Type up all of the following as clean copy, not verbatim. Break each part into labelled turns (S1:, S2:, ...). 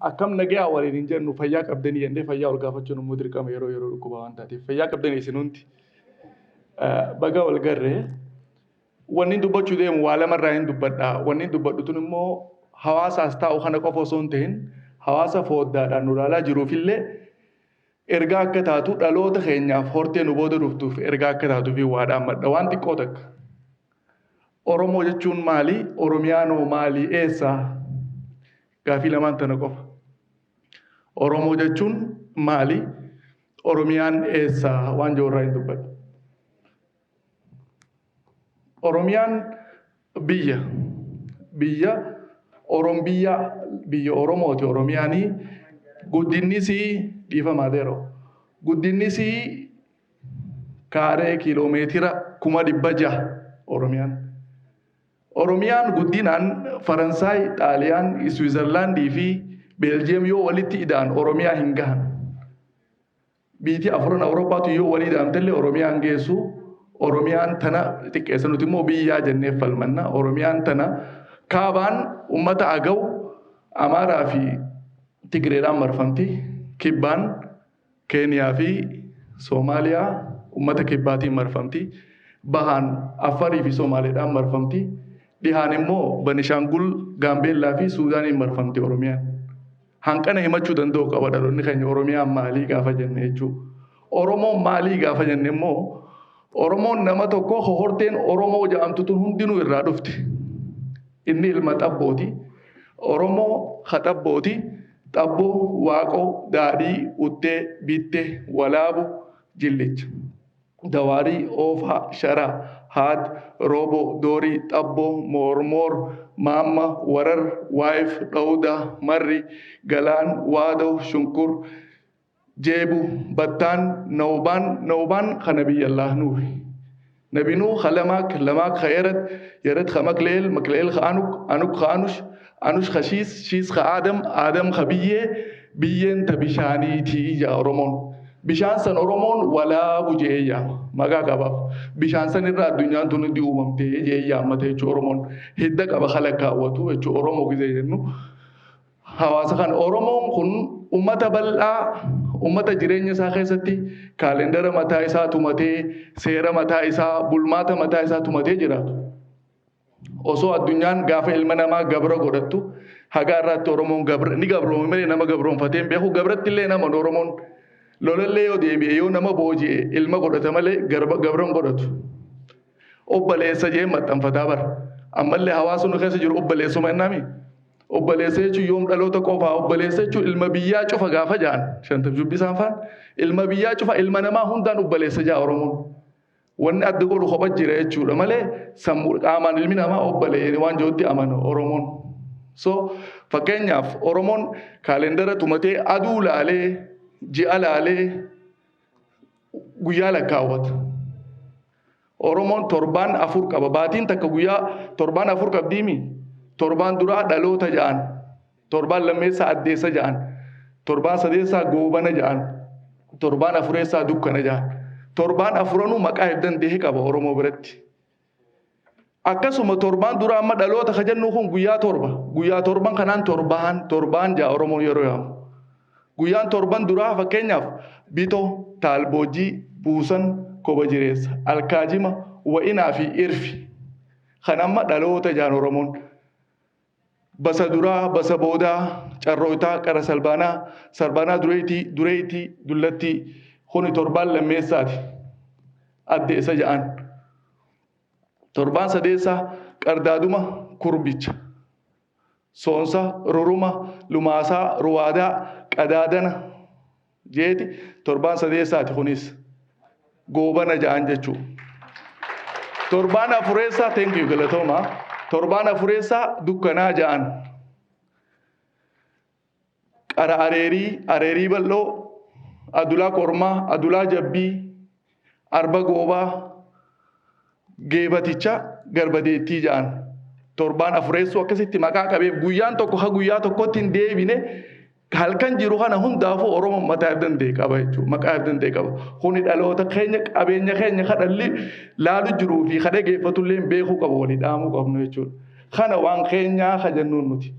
S1: Akkam nagayaa waliin hin jennu, fayyaa qabdanii jennee fayyaa wal gaafachuun immoo dirqama yeroo yeroo dhukkuba waan taateef. Fayyaa qabdanii isin hundi. Baga wal garree. Wanni dubbachuu deemu waa lamarraa hin dubbadha. Wanni dubbadhu tun immoo hawaasaas taa'u kana qofa osoo hin ta'in hawaasa fooddaadhaan nu ilaalaa jiruufillee ergaa akka taatu, dhaloota keenyaaf, hortee nu booda dhuftuuf ergaa akka taatuuf waa dhaammadha. Waan xiqqoo takka. Oromoo jechuun maali? Oromiyaanoo maali? Eessa? Gaafii lamaan tana qofa. Oromoo jechuun maali? Oromiyaan eessa? Waan jiru irraa hin dubbadhu. Oromiyaan biyya Orom biyya biyya Oromooti. Oromiyaanii guddinnisii, dhiifamaa deeroo, guddinnisii kaaree kiiloomeetira 600,000 Oromiyaan. Oromiyaan guddinaan Faransaay, Xaaliyaan, Swiizerlaandii fi Beeljiyeem yoo walitti ida'an Oromiyaa hin gahan. Biitii afuran Awurooppaatu yoo walii ida'amtellee Oromiyaan geessu. Oromiyaan tana xiqqeessa, nuti immoo biyyaa jennee falmanna. Oromiyaan tana kaabaan uummata Agaw, Amaaraa fi Tigreedhaan marfamti. Kibbaan Keeniyaa fi Soomaaliyaa uummata kibbaatiin marfamti. Bahaan Affarii fi Somaaleedhaan marfamti. Dhihaan immoo Banishaangul, Gaambeellaa fi Suudaaniin marfamti Oromiyaan. Hanqana himachuu danda'u qaba dhaloonni keenya Oromiyaan maalii gaafa jenne jechuudha. Oromoon maalii gaafa jenne immoo, Oromoon nama tokko horteen Oromoo jedhamtu tun hundinuu irraa dhufti. Inni ilma xabbooti. Oromoo ha xabbooti. Xabboo, Waaqoo, Daadhii, Uttee, Bitte, Walaabu, Jillicha. Dawaarii, Oofaa, Sharaa, Haad, Rooboo, Doorii, Xabboo, Moormoor, Maamma, Warar, Waayif, Dhawudaa, Marri, Galaan, Waadoo, Shunkur, Jeebu, Battaan, Nawbaan, Nawbaan ka Nabiyyallah Nuuhi. Nabi Nuuh ka Lamaak, Lamaak ka Yared, Yared ka Makleel, Makleel ka Anuk, Anuk ka Anush, Anush ka Shiis, Shiis ka Aadam, Aadam ka biyyee, biyyeen ta bishaaniitii jaa Oromoon. Bishaan san Oromoon Walaabu je'ee yaama. Maqaa qabaaf. Bishaan san irraa addunyaan tun hundi uumamtee je'ee yaammata jechuudha Oromoon. Hidda qaba ka lakkaawwatu jechuudha Oromoo gizee jennu. Hawaasa kana Oromoon kun ummata bal'aa, ummata jireenya isaa keessatti kaalendara mataa isaa tumatee, seera mataa isaa, bulmaata mataa isaa tumatee jiraatu. Osoo addunyaan gaafa ilma namaa gabra godhattu haga irraatti Oromoon gabra ni gabroome malee nama gabroonfatee hin beeku. Gabratti illee nama Oromoon lolallee yoo deebi'e, yoo nama booji'e ilma godhata malee garba gabra hin godhatu. Obboleessa jee maxxanfataa bara. Ammallee hawaasa nu keessa jiru obboleessuma jennaami. Obboleessa jechuun yoom dhaloota qofaa? Obboleessa jechuun ilma biyyaa cufa gaafa ja'an shantam shubbisaan faan ilma biyyaa cufa, ilma namaa hundaan obboleessa ja'a Oromoon. Wanni adda godhu kopha jira jechuudha malee sammuu qaamaan ilmi namaa obbolee waan jirutti amana Oromoon. So fakkeenyaaf Oromoon kaalendara tumatee, aduu laalee, ji'a laalee guyyaa lakkaawwata. Oromoon torbaan afur qaba. Baatiin takka guyyaa torbaan afur qabdiimi. Torbaan duraa dhaloota ja'an. Torbaan lammeessaa addeessa ja'an. Torbaan sadeessaa goobana ja'an. Torbaan afureessaa dukkana ja'an. Torbaan afuranuu maqaa if danda'e qaba Oromoo biratti. Akkasuma torbaan duraa amma dhaloota ka jennu kun guyyaa 7. Guyyaa torban kanaan torbaan torbaan ja'a Oromoon yeroo yaamu. Guyyaan torban duraa fakkeenyaaf Bito, Taalboojii, Buusan, Koba Jireessa, Alkaajima, Wa'inaa fi Irfi. Kan amma dhaloota ja'an Oromoon. Basa duraa, basa boodaa, carrooytaa, qara salbaanaa, salbaanaa dureetii, dureetii, dullattii. Kuni torbaan lammeessaati. Addeessa ja'an. Torbaan sadeessaa qardaaduma, kurbicha. Soonsa, ruruma, lumaasaa, ruwaadaa, qadaadana jeeti torbaan sadeessaati kunis. Goobana ja'an jechuu. Torbaan afureessaa, thank you, galatooma. Torbaan afureessaa dukkanaa ja'an. Qara areerii, areerii bal'oo, adulaa kormaa, adulaa jabbii, arba goobaa, geebaticha, garbadeettii ja'an. Torbaan afureessuu akkasitti maqaa qabeef guyyaan tokko ha guyyaa tokkotti hin deebine halkan jiru kana hundaafuu Oromoon mataa if danda'e qaba jechuudha. Maqaa if danda'e qaba. Kuni dhaloota keenya, qabeenya keenya ka dhalli laalu jiruu fi ka dhageeffatullee beekuu qaba, walii dhaamuu qabnu jechuudha. Kana waan keenyaa ka jennuun nuti.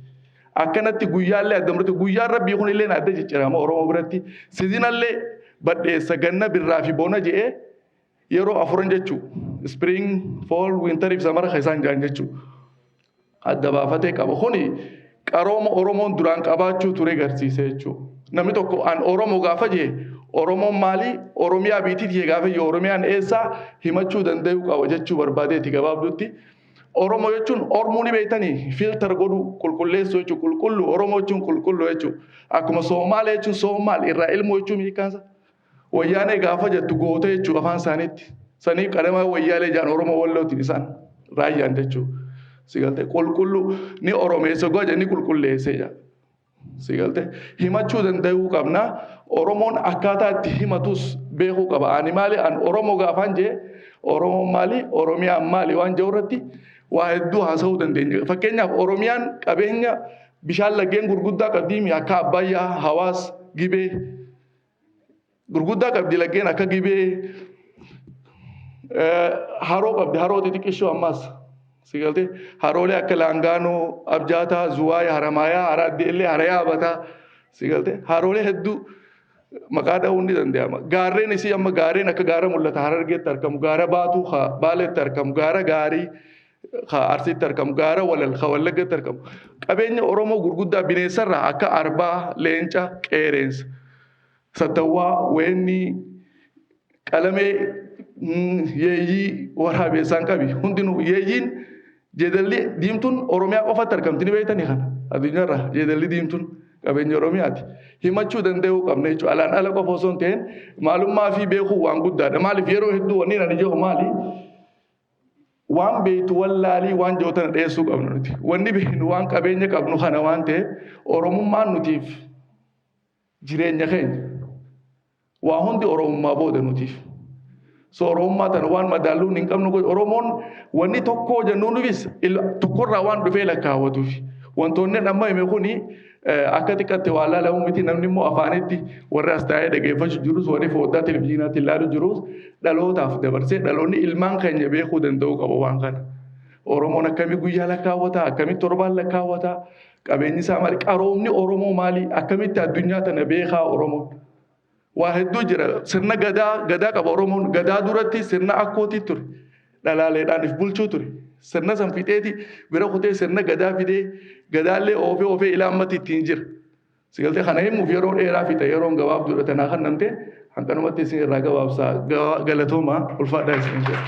S1: Akkanatti guyyaallee adda murte. Guyyaan rabbii kun illee adda ciccirama Oromoo biratti. Seasonallee badheessa, ganna, birraa fi bona je'ee yeroo afuran jechuu. Spring, fall, winter fi summer isaan jedhan jechuu. Adda baafatee qaba. Kuni qarooma Oromoon duraan qabaachuu ture garsiise jechuudha. Namni tokko an Oromoo gaafa jee, Oromoon maali? Oromiyaa biitii gaafa jee, Oromiyaan eessaa himachuu danda'uu qaba jechuu barbaadeeti gabaabdutti. Oromoo jechuun Ormuu ni beektanii, filter godhuu, qulqulleessuu jechuudha. Qulqulluu Oromoo jechuun qulqulluu jechuudha. Akkuma Soomaalee jechuun Soomaal irraa ilmoo jechuun hiikkaansa. Wayyaanee gaafa jettu goota jechuudha afaan isaaniitti. Saniif qadamaa wayyaalee jaan Oromoo Wallootiin isaan raayyaan jechuudha. Sigalte qulqulluu ni Oromeessa goja ni qulqulleesse jedha. Sigalte himachuu danda'uu qabna. Oromoon akkaataa itti himatus beekuu qaba. Ani maali? An Oromoo gaafaan jee, Oromoon maali? Oromiyaan maali? Waan jiru irratti waa hedduu haasa'uu dandeenya. Fakkeenyaaf, Oromiyaan qabeenya bishaan laggeen gurguddaa qabdii, akka Abbayyaa, Hawaas, Gibee gurguddaa qabdi. Laggeen akka Gibee, haroo qabdi, haroo xixiqqishoo ammas. Sigalte haroolee akka Laangaanoo, Abjaataa, Zuwaay, Haramaayaa, Haraaddeellee, Harayaa Abataa. Sigalte haroolee hedduu maqaa dha'uun ni danda'ama. Gaarreen isii amma gaarreen akka gaara Mul'ata Harargeetti argamu, gaara Baatuu Baaleetti argamu, gaara Gaarii Arsiitti argamu, gaara Walal Wallaggatti argamu. Qabeenya Oromoo gurguddaa bineensarraa akka arbaa, leenca, qeereensa, sattawwaa, weennii, qalamee, yeeyyii, waraabessaan qabi. Hundinuu yeeyyiin jeedalli diimtuun Oromiyaa qofatti argamti, ni beektanii kana addunyaarraa. Jeedalli diimtuun qabeenya Oromiyaati. Himachuu danda'uu qabna jechuudha. Alaan ala qofa osoo hin ta'in maalummaa fi beekuu waan guddaadha. Maaliif yeroo hedduu wanni ani jedhu maali? Waan beektu wallaalii waan jiru tana dhiyeessuu qabna nuti. Wanni beeknu waan qabeenya qabnu kana waan ta'eef, Oromummaan nutiif jireenya keenya. Waa hundi Oromummaa booda nutiif. So Oromummaa tana waan madaalluun hin qabnu. Oromoon wanni tokko jennuunifis tokkorraa waan dhufee lakkaawwatuuf. Wantoonni amma hime kuni akka xiqqatte waa laalamu miti. Namni immoo afaanitti warri as taa'ee dhageeffachuu jirus, warri foddaa televizyiinaatti ilaalu jirus, dhalootaaf dabarsee dhaloonni ilmaan keenya beekuu danda'uu qaba waan kana. Oromoon akkamii guyyaa lakkaawwata? Akkamitti torbaan lakkaawwata? Qabeenyi isaa maali? Qaroomni Oromoo maali? Akkamitti addunyaa tana beekaa Oromoon? Waa hedduu jira. Sirna gadaa, gadaa qaba Oromoon. Gadaa duratti sirna akkootii ture. Dhalaaleedhaan if bulchuu ture. Sirna san fixeeti bira kutee sirna gadaa fidee, gadaallee oofee oofee ilaa ammatti ittiin jira. Sigaltee kana himuuf yeroo dheeraa fixa, yeroon gabaabduudha. Tanaa kan namte hanqanumatti isin irraa gabaabsaa. Galatooma, ulfaadhaa isin jedha.